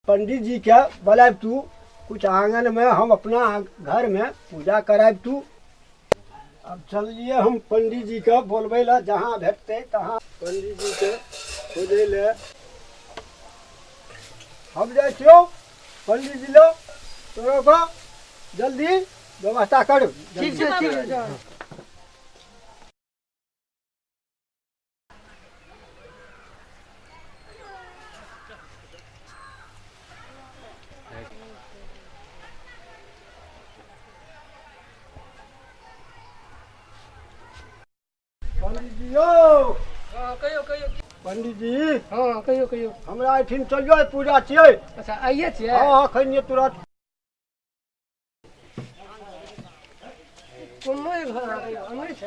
पंडित जी के बोलायब तू कुछ आंगन में, हम अपना घर में पूजा करायब तू। अब चलिए हम पंडित जी के बोलबै लए, जहाँ भेटतै तहाँ पंडित जी के खोजै लए हम जाइ छियौ। पंडित जी लो तोरो के जल्दी व्यवस्था करू। ठीक छै, ठीक छै, जाउ। पंडित जी यौ। हँ, कहियौ कहियौ। पंडित जी। हँ, कहियौ कहियौ। हमरा एहिठाम चलियौ, पूजा छियै। अच्छा, आइए छियै? हँ हँ, खैनिये तुरंत। कोनो घर अहाँके अंगने छै?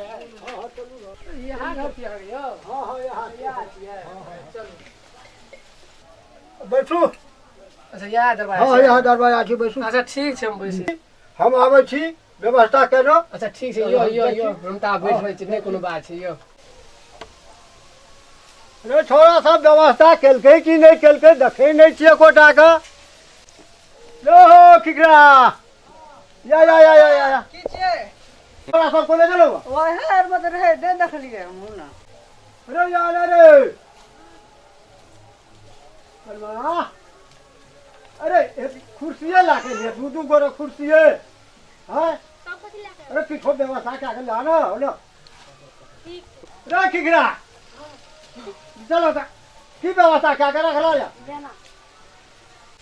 इएह घर छियै अहाँके यौ? हँ हँ, यहाँ। इएह छियै, चलू। बैठू। अच्छा, इएह दरवाजा हँ। छै? यहाँ दरवाजा छै, बैसू। अच्छा, ठीक छै, हम बैसै। हम आबै छी, व्यवस्था केलहुँ। अच्छा, ठीक छै, यौ यौ यौ, हम तऽ आब बैठ रहै छी, नहि कोनो बात छै यौ। रे छोड़ा सब व्यवस्था केलकै कि नहि केलकै, देखै नहि छियै एकोटा के। यो हो खिकरा, या या या या या या। की छियै? छोड़ा सब कोने गेलौ? वएह आर मे तऽ रहै, नहि देखलियै हमहूँ ने। अरे यार, अरे अरे अरे, एक कुर्सिये ला के लिए, दू दू गोरे कुर्सिये हैं। अरे किछो व्यवस्था क्या के ला ना हो ना। रे खिकरा, चलो ता की व्यवस्था क्या के रखला या?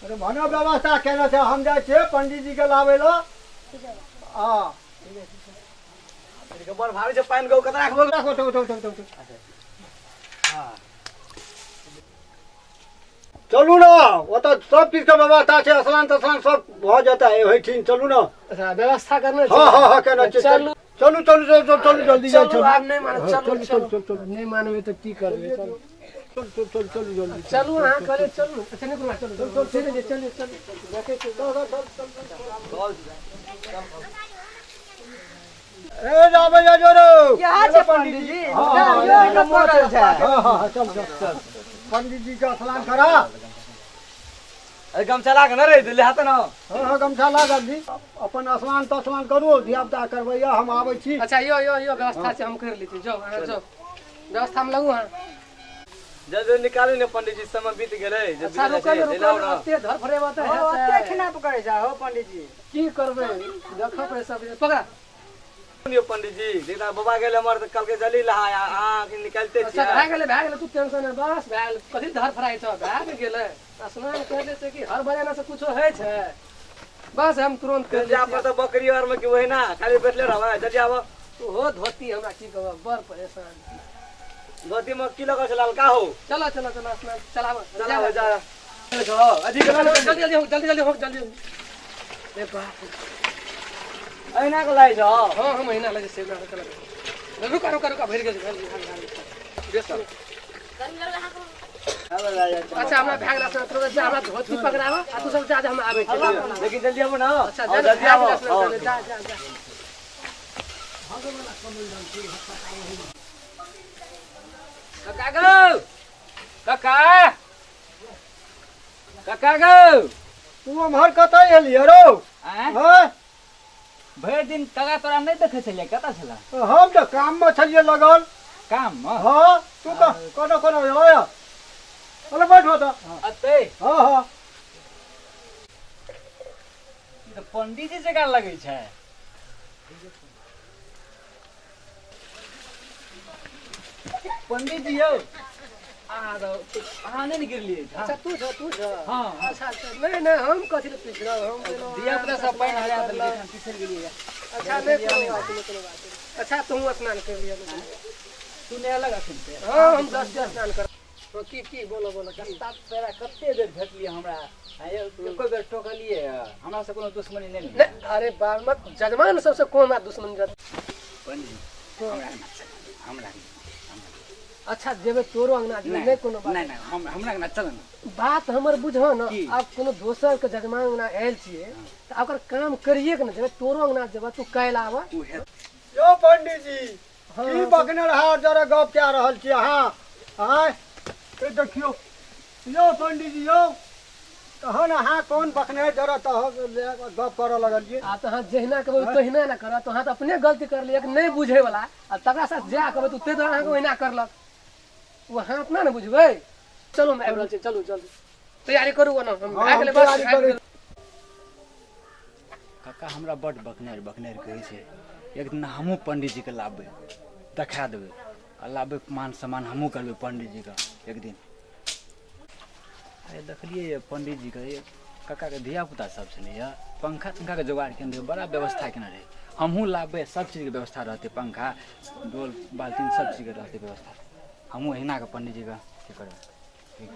अरे भने व्यवस्था केने छै, हम जाइ छियै पंडीजी के लाबै लए। हँ। बड़ भारी छै पानि गौ, कतऽ राखबो? राखो, उठो उठो उठो उठो। चलू ने, ओतऽ सब चीज के व्यवस्था छै, स्नान तस्नान सब भऽ जेतै ओहिठिन, चलू ने। अच्छा, व्यवस्था करने छै? हँ हँ हँ, केना छै। चलू। चलू चलू चलू चलू चलू, जल्दी जाइ। चलू, आब नहि मानब। हँ, चलू। चलू। चलू। चलू चलू। नहि मानबै तऽ की करबै? चलू। चलू चलू चलू चलू, जल्दी। चलू, अहाँ कहलियै चलू। अच्छा, नहि कोनो बात, चलू चलू चलू चलू चलू, देखै छियै। ए जाबै जा जोरो। यहाँ छै पंडित जी। हँ, हँ, यो एहिठाम पड़ल छै। हँ हँ हँ, चल चल चल, पंडित जी के स्नान करा। अरे गमछा ला के न रे, ले हाथ न। हँ हँ, गमछा ला जल्दी। अपन स्नान तस्नान करू, धिया पुता करबैया, हम आबै छी। अच्छा, यो यो यो, व्यवस्था छै, हम कर लै छी। जाउ अहाँ, जाउ, व्यवस्था मे लगू अहाँ। जल्दी निकालू ने पंडित जी, समय बीत गेलै। जल्दी। अच्छा, रुकल रुकल, ओते धर फरेबा तऽ हो, ओते हेतै। खिना पकड़ै छै हो पंडित जी। की करबै, देखऽ पड़ै सब पकड़ा। यौ पंडित जी, देखा बाबा गेल हमर तऽ कहलकै जल्दी लहा, अहाँ निकालिते अच्छा, छियै। भए गेलै, भए गेलै, तू टेंशन नहि, बस भए गेलै। कथी धर फराइ छौ? भए ने गेलै, स्नान कर लै छै कि हर बजाना से कुछो होइ छै? बस, हम तुरंत कर लै जा पर छियै। तऽ बकरी आर मे कि ओहिना खाली बैठले रहबै? जल्दी आबऽ। ओहो धोती हमरा की कहब, बड़ परेशान छी। धोती मे की लगल छै ललका हो? चलो चलो चलो, स्नान चलाबऽ। चला जा अथी के। जल्दी जल्दी हो, जल्दी जल्दी हो, जल्दी जल्दी। ए बाप रे। अहिना के लागै छौ? हाँ हाँ, महीना लगे से चला। रुका रुका रुका, भरि गेल, भरि गेल, भरि गेल। बेस करू। अच्छा, हमरा भए गेल स्नान, तुरंत जा, हमरा धोती पकड़ाबऽ आ तू सब जा जा, हम आबै छी। लेकिन जल्दी आबो ना। अच्छा, जा। हाँ, जल्दी भए आबो। गेल स्नान, जा जा जा। काका गौ, काका, काका गौ। तू एम्हर कतऽ एलियै रौ? आँय? हँ। भरि दिन काका तोरा नहि देखै छलियै, कतऽ छला? हम तऽ काममे छलियै लगल। काम मे? हँ, तू तऽ कोना कोना एलौ या? चलो बैठो तऽ। अतै? हँ हँ। ई तऽ पंडीजी जकाँ लगै छै। पंडीजी यौ, अहाँ तऽ अहाँ नहि ने गिरलियै? अच्छा, तू छ, तू छ? हँ हँ। अच्छा अच्छा, नहि नहि, हम कथी लए पिछड़ब? हम एलहुँ, धिया पुता सब पानि हरा देलकै, हम पिछड़ि गेलियै। अच्छा, नहि कोनो बात नहि, कोनो बात नहि। अच्छा, तू स्नान कर लिअ। तू नहि अलग अखन से? हँ, हम 10 बेर स्नान कर। हँ, की की, बोलो बोलो, की? रस्ता पेरा कते बेर भेटलियै हमरा, आ एको बेर टोकलियै? हमरा से कोनो दुश्मनी नहि ने? नहि, अरे बाल मत, जजमान सबसे कोन बात दुश्मनी रहत? पंडीजी, हमरा अंगना चल, हमरा अंगना। अच्छा, जेबै तोरो अंगना जेबै, नहि कोनो बात। नहि नहि, हम हमरा अंगना चल ने। बात हमर बुझो ने। की? आब कोनो दोसर के जजमान अंगना आयल छियै तऽ ओकर काम करिए के ने जेबै। तोरो अंगना जेबै, तू काल्हि आबऽ। उहे। यौ पंडीजी, की बकने रहा जरा गप कए रहल छी अहाँ? आँय, ए देखियौ यौ पंडीजी, यौ तहन अहाँ कोन बकने जरत गप करऽ लगलियै। आ तऽ अहाँ जहिना कहबै तहिना ने करत। अहाँ तऽ अपने गलती करलियै कि नहि बुझै वाला, आ तकरा साथ जा कहबै तऽ ताहि दुआरे अहाँके ओहिना करलक। ओ अहाँ अपना ने बुझबै। चलू, हम आबि रहल छी, चलू जल्दी तैयारी करू। ओना हम हँ, भए हम गेलै बस तैयारी आबि करै। गेल। काका हमरा बड्ड बकनेर बकनेर कहै छै। एक दिन हमहूँ पंडीजीके लाबबै, देखा देबै आ लाबबै, मान सम्मान हमहूँ करबै पंडीजीके एक दिन। अरे देखलियै ये पंडीजीके, ये काकाके धियापुता सब छलैए, पंखा तंखाके जोगाड़ केने रहै, बड़ा व्यवस्था केने रहै। हमहूँ लाबबै, सब चीजके व्यवस्था रहतै, पंखा डोल बाल्टीन सब चीजके रहतै व्यवस्था। हमहूँ अहिना के पंडीजीके अथी करबै। ठीक।